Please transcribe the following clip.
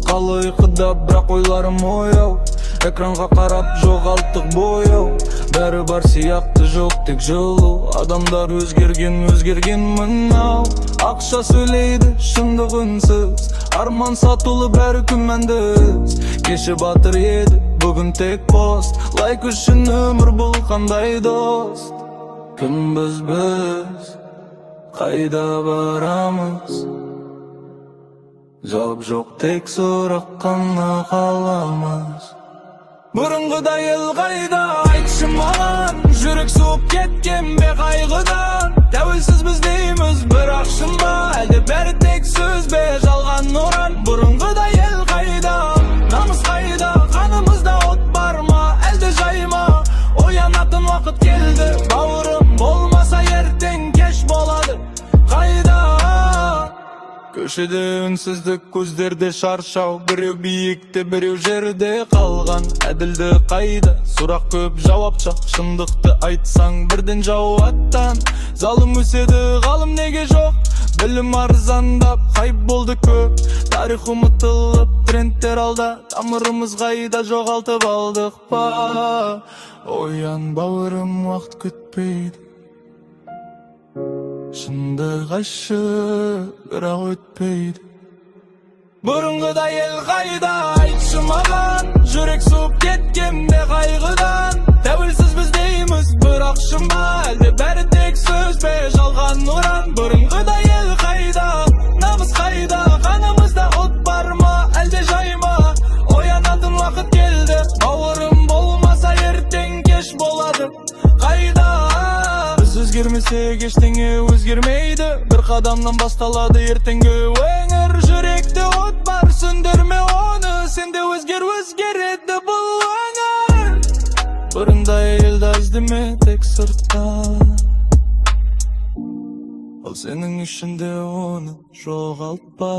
Қала ұйқыда, бірақ ойларым ояу. Экранға қарап жоғалттық бояу. Бәрі бар сияқты, жоқ, тек жылу. Адамдар өзгерген, өзгерген мынау. Ақша сөйлейді, шындық үнсіз. Арман сатулы, бәрі күмәнді. Кеше батыр еді, бүгін тек пост. Лайк үшін өмір, бұл қандай дос? Кімбіз біз? Қайда барамыз? Жауап жоқ, тек сұрақ қана қаламыз. Бұрынғыдай ел қайда, айтшы маған? Жүрек суып кеткен бе қайғыдан? Тәуелсізбіз дейміз, бірақ шын ба? Әлде бәрі тек сөз бе, жалған ұран? Бұрынғыдай ел қайда, намыс қайда? Қанымызда от бар ма, әлде жай ма? Оянатын уақыт келді, бауырым. Болмаса ертең кеш болады. Қайда? Көшеде үнсіздік, көздерде шаршау. Біреу биікте, біреу жерде қалған. Әділдік қайда? Сұрақ көп, жауап жоқ. Шындықты айтсаң, бірден жау аттан. Залым өседі, ғалым неге жоқ? Білім арзандап, хайп болды көп. Тарих ұмытылып, трендтер алда. Тамырымыз қайда, жоғалтып алдық па? Оян, бауырым, уақыт күтпейді. Шындық ащы, бірақ өтпейді. Бұрынғыдай ел қайда, айтшы маған? Жүрек суып кеткен бе қайғыдан? Тәуелсізбіз дейміз, бірақ шын ба? Әлде бәрі тек сөз бе, жалған ұран? Бұрынғыдай ел қайда, намыс қайда? Қанымызда от бар ма, әлде жай ма? Оянатын уақыт келді, бауырым. Болмаса ертең кеш болады. Қайда? Біз өзгермесек, ештеңе өзгермейді. Бір қадамнан басталады ертеңгі өңір. Жүректе от бар, сөндірме оны. Сен де өзгер, өзгереді бұл өңір. Бұрындай елді іздеме тек сырттан. Ал сенің ішінде оны жоғалтпа.